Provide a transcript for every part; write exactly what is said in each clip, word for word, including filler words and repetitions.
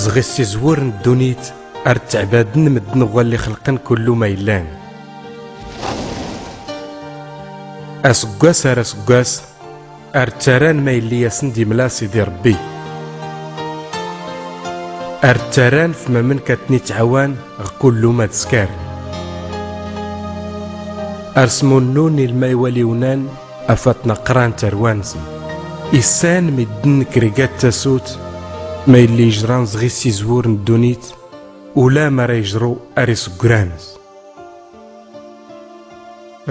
Zɣ-issizwur n-ddunit ar ttɛbadn mddn ɣwalli xlqn kullu ma illan. Asggwas ar asggwas ar ttaran ma illi-yasn d-imla sidi rbbi. Ar ttaran f-mamnk a-tn-ittɛawan ɣ-kullu ma d-skarn. Ar smunnun ilmay wal-iwnan a-f-atn-aqran tarwa-nsn. Issan middn krigad tasut ma illi-ijran zɣ-issizwur n-ddunit ula ma ra-ijru ar isggran-ns.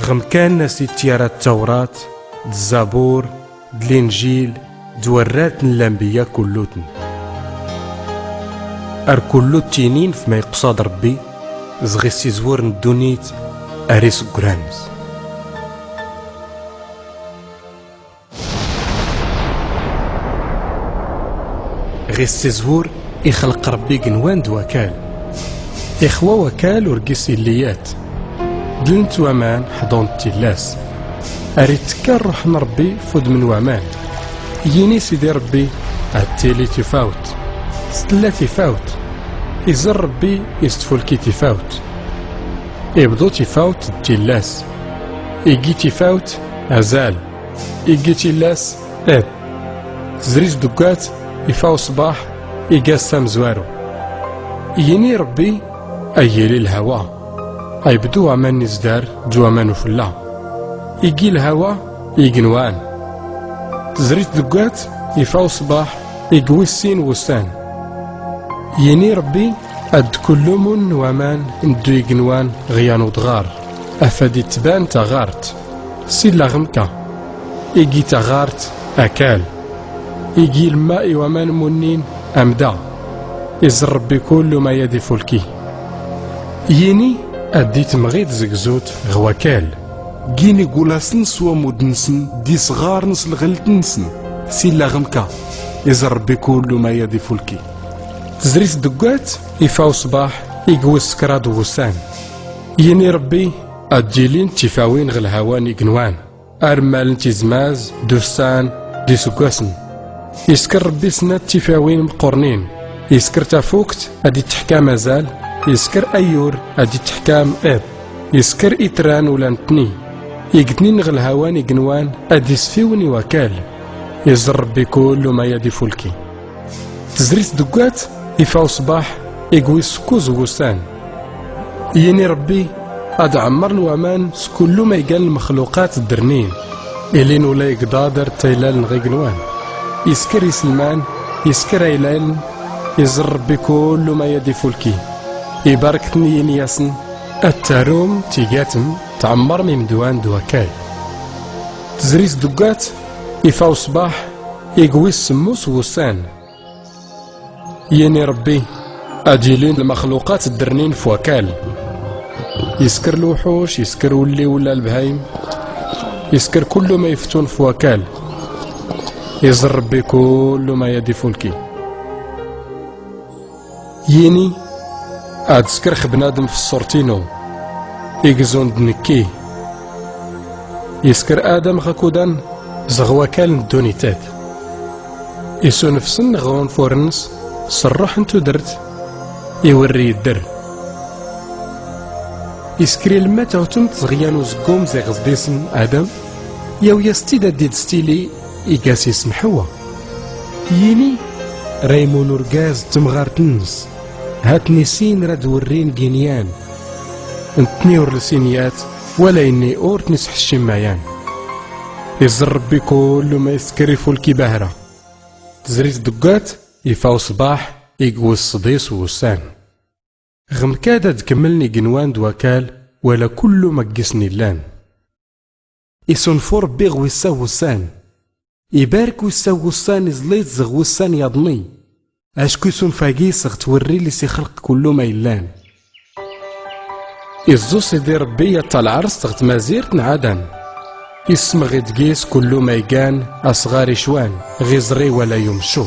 Ɣ-mkan a-s-ittyara ttawrat d-zzabur d-linjil d-warrat n-lanbiya kullutn. Ar kullu ttinin f-ma iqṣad rbbi zɣ-issizwur n-ddunit ar isggran-ns. Ɣ-issizwur ixlq rbbi ignwan d-wakal. Ixwa wakal ur gis illi-yat. Dlnt waman ḥḍunt tillas. Ar ittkka rruḥ n-rbbi f-udm n-waman. Yini sidi rbbi ad-tili tifawt. Stlla tifawt. Izr rbbi is-tfulki tifawt. Ibḍu tifawt d-tillas. Igi tifawt azal. Igi tillas ed. Tzri-s duggat ifaw ṣṣbaḥ. Ig ass amzwaru. Yini rbbi a-yili lhawa. Aybdu waman n-izdar d-waman uflla. Igi lhawa ignwan. Tzri-s duggat ifaw ṣṣbaḥ. Ig wissin wussan. Yini rbbi ad-kullum unn waman n-ddu ignwan ɣ-yan uḍɣar. Af-ad-ittban taɣart. Silla ɣ-mka. Igi taɣart akal. Igi lma i-waman munnin amda. Izr rbbi kullu ma yad ifulki. Yini ad-itmɣid zgzut ɣ-wakal. Gin igulasn s-wamud-nsn d-isɣarn s-lɣlt-nsn. Silla ɣ-mka. Izr rbbi kullu ma yad ifulki. Tzri-s duggat ifaw ṣṣbaḥ. Ig wiss kraḍ wussan. Yini rbbi ad-ilint tifawin ɣ-lhawa n-ignwan. Ar mmalnt izmaz d-ussan d-isggwasn. Iskr rbbi snat tifawin mqqurnin. Iskr tafukt ad-ittḥkam azal. Iskr ayyur ad-ittḥkam iḍ. Iskr itran ula ntni. Igdnin ɣ-lhawa n-ignwan ad-isfiwn i-wakal. Izr rbbi kullu ma yad ifulki. Tzri-s duggat ifaw ṣṣbaḥ. Ig wiss kkuẓ wussan. Yini rbbi ad-ɛmmrn waman s-kullu ma igan lmxluqat ddrnin. Ilin ula igḍaḍ ar ttaylaln ɣ-ignwan. Iskr islman. Iskr aylaln. Izr rbbi kullu ma yad ifulki. Ibarktn yini-yasn. Ad-tarum tigatm tɛmmrm imdwan d-wakal. Tzri-s duggat ifaw ṣṣbaḥ. Ig wiss smmus wussan. Yini rbbi ad-ilin lmxluqat ddrnin f-wakal. Iskr lwḥuc. Iskr ulli ula lbhayim. Iskr kullu ma iftun f-wakal. Izr rbbi kullu ma yad ifulki. Yini ad-skr x-bnadm f-ṣṣurt-inu igzun d-nkki. Iskr adam ɣ-akudan zɣ-wakal n-ddunit-ad. Isunfsn ɣ-unfur-ns s-rruḥ n-tudrt iwrri iddr. Iskr ilmma tawtmt zɣ-yan uzggum ziɣ zd-ism adam. Yaw-yas-t-id ad-id-stili igas ism ḥwa. Yini ra-imun urgaz d-tmɣart-ns. Hat-ni sin rad-wrrin ginyan. Ntni ur lsin yat wala inni ur tn-isḥcim mayan. Izr rbbi kullu ma iskr ifulki bahra. Tzri-s duggat ifaw ṣṣbaḥ. Ig wiss sḍis wussan. Ɣ-mkad ad-kmln ignwan d-wakal wala kullu ma ggisn illan. Isunfu rbbi ɣ-wissa wussan. Ibark wissa wussan iẓlid zɣ-wussan yaḍni. Acku isunfa gis ɣ-twrri lli s-ixlq kullu ma illan. Iẓẓu sidi rbbi yat-talɛrst ɣ-tmazirt n-ɛadam. Issmɣ idgis kullu ma igan asɣar icwan ɣ-iẓri wala yumcu.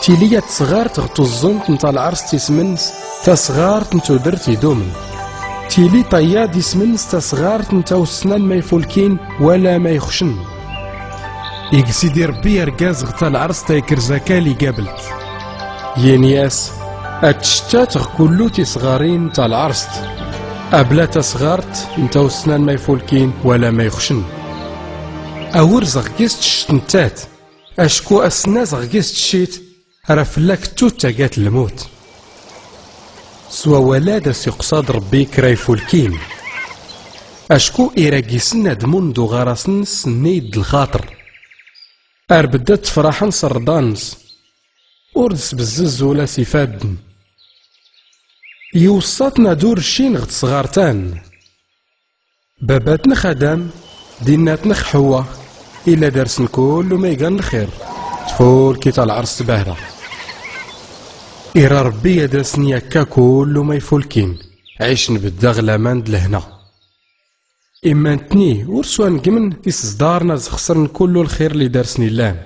Tili yat-tsɣart ɣ-tuẓẓumt n-talɛrst ism-ns tasɣart n-tudrt idumn. Tili tayaḍ ism-ns tasɣart n-tawssnan ma ifulkin wala ma ixcn. Ig sidi rbbi argaz ɣ-talɛrst a-ikrz akal igablt. Yini-as, ad-tcettat ɣ-kullu tisɣarin n-talɛarṣt, abla tasɣart n-tawsna n-ma ifulkin wala ma ixcn. Awrz ɣ-gis tcct nttat, acku asnaz ɣ-gis tccit, ra fllak ttut tagat lmut. S-wawal-ad as-iqṣad Rbbi kra ifulkin, acku ira gis-n ad-mun d-uɣaras-ns nni d-lxaṭr. Ar bddat tfraḥn s-rḍa-ns, ur d-sbzzz ula s-ifadn. Iwṣṣa-tn ad-ur-ccin ɣ-tsɣart-an. Babat-nx Adam, d-innat-nx Ḥewwa, illa darsn kullu ma igan lxir, tfulki talɛarṣt bahra. Ira Rbbi ad-asn-yakka kullu ma ifulkin, ɛicn bdda ɣ-laman d-lhna. Imma ntni ur s-wa ngmn isẓḍarn az-xṣrn kullu lxir lli darsn illan.